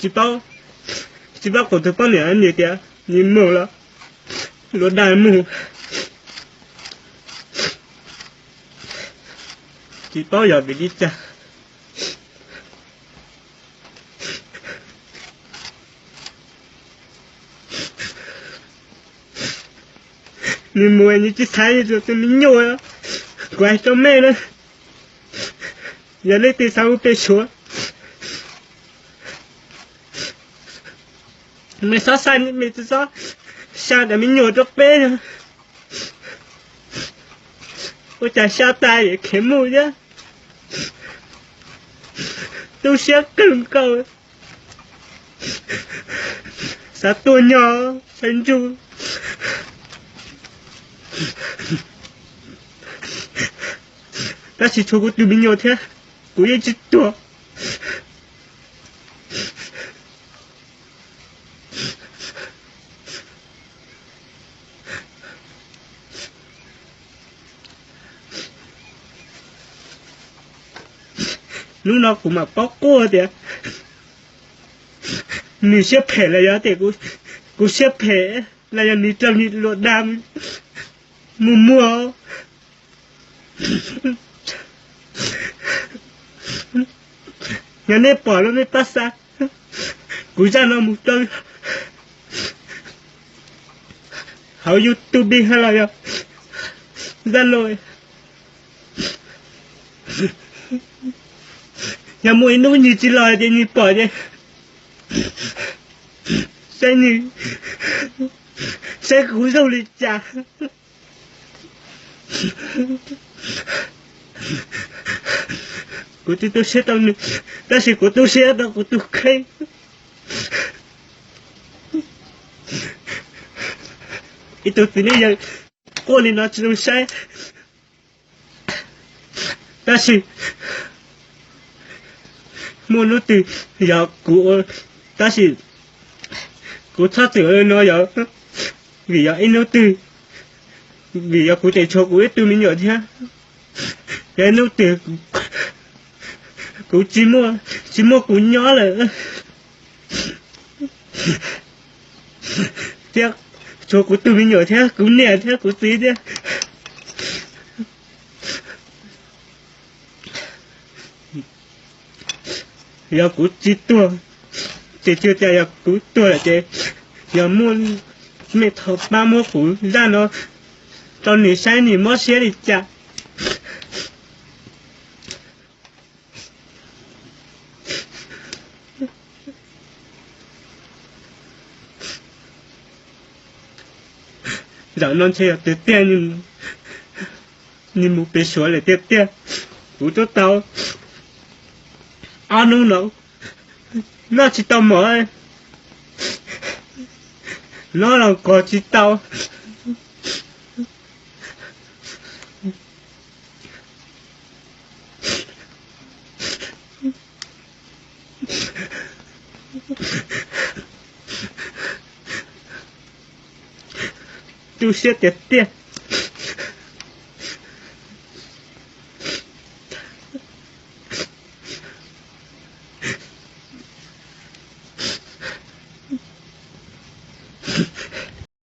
Tsis paub, tsis paub kuv tus poj niam nws tias nws mus los luag dag mus. Tsis paub yog vim li cas. Nws mus nws tsis xaiv nws tus me nyuam. Kuv hais rau mej na, yog leej twg xav hu pem Suav, mej xob xaiv, mej tsis xob xa cov me nyuam rau peb. Ua cas xa tas es khiav mus thiab. Tu siab kawg nkaus. Xav tuag nyo, xav ntsug. Tab sis tshuav kuv tus me nyuam thiab, kuv yeej tsis tuag. Hnub no kuv mam paub quaj tias nws siab phem los yog tias kuv siab phem los yog nws raug luag dag mus muag. Yog nej pom los nej pab xa kuv zaj no mus rau hauv YouTube los yog Zalo. Yog muaj ib hnub nws tsis los ces nws pom ces saib nws, saib kuv zoo li cas. Kuv tsis tu siab rau nws, tab sis kuv tu siab rau kuv tus kheej. Ib tug txiv neej yawg quaj li no tsis zoo saib. Tab sis muaj hnub twg yog kuv, tab sis kuv txhob txwm ua li no yog vim yog ib hnub twg, vim yog kuv tseem tshuav kuv ib tug me nyuam thiab. Yog ib hnub twg kuv tsis muaj, tsis muaj kuv nyob lawm thiab, tshuav kuv tus me nyuam thiab kuv niam thiab kuv txiv thiab, yog kuv tsis tuag, ces tsis cas, yog kuv tuag lawm ces yog muaj mej thov pab muab kuv zaj no rau nws saib nws mob siab li cas. Zaum no ntshe yog tiag tiag, nws mus pem Suav lawm tiag tiag. Kuv twb tau ob hnub no noj tsis tau mov, noj los kov tsis tau. Tu siab tiag tiag.